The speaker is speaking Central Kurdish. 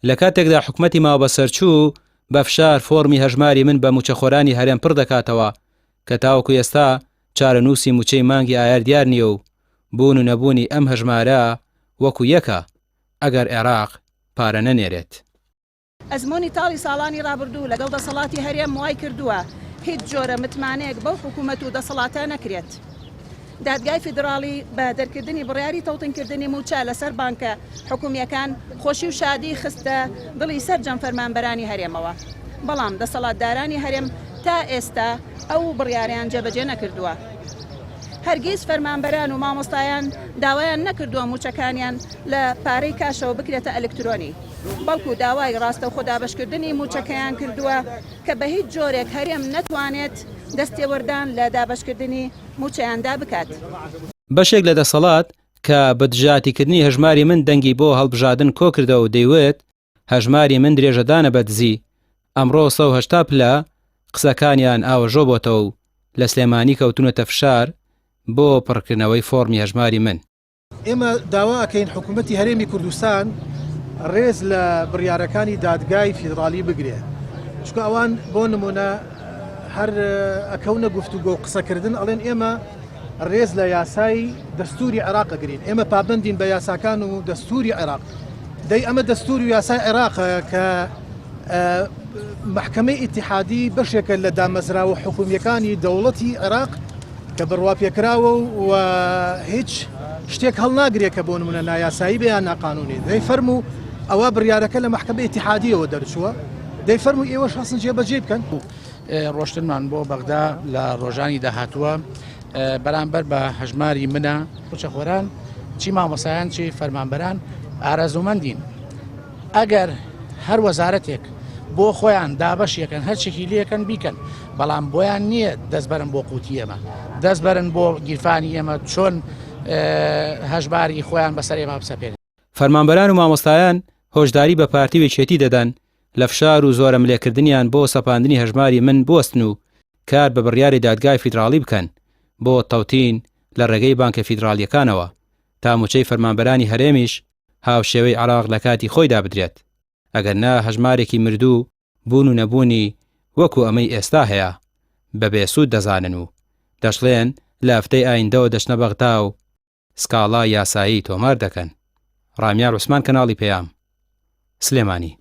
لە کاتێکدا حکومەتی ماوەبەسەرچوو بە فشار فۆڕمی هەژماری من بە مووچەخۆرانی هەرێم پڕ دەکاتەوە کە تاوەکو ئێستا چارەنووسی مووچەی مانگی ئایار دیار نییە و بوون و نەبوونی ئەم هەژمارە وەکو یەکە ئەگەر عێراق پارە نەنێرێت. ئەزموونی تاڵی ساڵانی ڕابردوو لەگەڵ دەسەڵاتی هەرێم وای کردووە هیچ جۆرە متمانەیەک بەو حکوومەت و دەسەڵاتە نەکرێت. دادگای فیدڕاڵی بە دەرکردنی بڕیاری تەوتینکردنی مووچە لەسەر بانکە حکوومییەکان خۆشی و شادی خستە دڵی سەرجەم فەرمانبەرانی هەرێمەوە، بەڵام دەسەڵاتدارانی هەرێم تا ئێستا ئەو بڕیارەیان جێبەجێ نەکردووە. هەرگیز فەرمانبەران و مامۆستایان داوایان نەکردووە مووچەکانیان لە پارەی کاشەوە بکرێتە ئەلکترۆنی. بەڵکو داوای ڕاستەوخۆ دابەشکردنی مووچەکەیان کردووە کە بەهیچ جۆرێک هەرێم نەتوانێت دەستێوەردان لە دابەشکردنی مووچەیاندا بکات. بەشێک لە دەسەڵات کە بە دژایەتیکردنی هەژماری من دەنگی بۆ هەڵبژاردن کۆکردەوە و دەیوت هەژماری من درێژەدانە بە دزی، ئەمڕۆ 180 پلە قسەکانیان ئاوەژۆ بۆتەوە و لە سلێمانی کەوتوونەتە فشار بۆ پڕکردنەوەی فۆڕمی هەژماری من. ئێمە داوا ئەکەین حکوومەتی هەرێمی کوردستان ڕێز لە بڕیارەکانی دادگای فیدراڵی بگرێ چونکە ئەوان بۆ نمونە هەر ئەکەونە گفتوگۆ و قسەکردن ئەڵێن ئێمە ڕێز لە یاسای دەستوری عێراق ئەگرین ئێمە پابندین بە یاساکان و دەستوری عێراق دەی ئەمە دەستور و یاسای عێراق کە محکمەی ئیتیحادی بەشێکە لە دامەزراوە حکومیەکانی دەوڵەتی عێراق کە بڕواپێکراوە و هیچ شتێک هەڵناگرێت کە بۆ نمونە نایاسایی بێ یان ناقانونی دەی فەرموو ئەوە بڕیارەکە لە مەحکەمە ئیتیحادیەوە دەرچووە دەی فەرموو ئێوەش هەستن جێبەجێ بکەن. ڕۆشتنمان بۆ بەغدا لە ڕۆژانی داهاتووە بەرامبەر بە هەژماری منە. مووچەخۆران چی مامۆستایان چی فەرمانبەران ئارەزوومەندین ئەگەر هەر وەزارەتێک بۆ خۆیان دابەشیەکەن هەرچێکی لەکەن بیکەن بەڵام بۆیان نییە دەستبەرن بۆ قوتی ئێمە دەستبەرن بۆ گیرفانی ئێمە چۆن هەژماری خۆیان بەسەر ئێمە بسەپێنن. فەرمانبەران و مامۆستایان هۆشداری بە پارتی و یەکێتی دەدەن لە فشار و زۆرەملێکردنیان بۆ سەپاندنی هەژماری من بوەستن و کار بە بڕیاری دادگای فیدراڵی بکەن بۆ تەوتین لە ڕێگەی بانکە فیدراڵییەکانەوە تا موچەی فەرمانبەرانی هەرێمیش هاوشێوەی عێراق لە کاتی خۆیدا بدرێت ئەگەر نا هەژمارێکی مردوو بوون و نەبوونی وەکو ئەمەی ئێستا هەیە بە بێسوود دەزانن و دەشڵێن لە هەفتەی ئایندەوە دەچنە بەغدا و سکاڵای یاسایی تۆمار دەکەن. ڕامیار عوسمان کەناڵی پەیام، سلێمانی.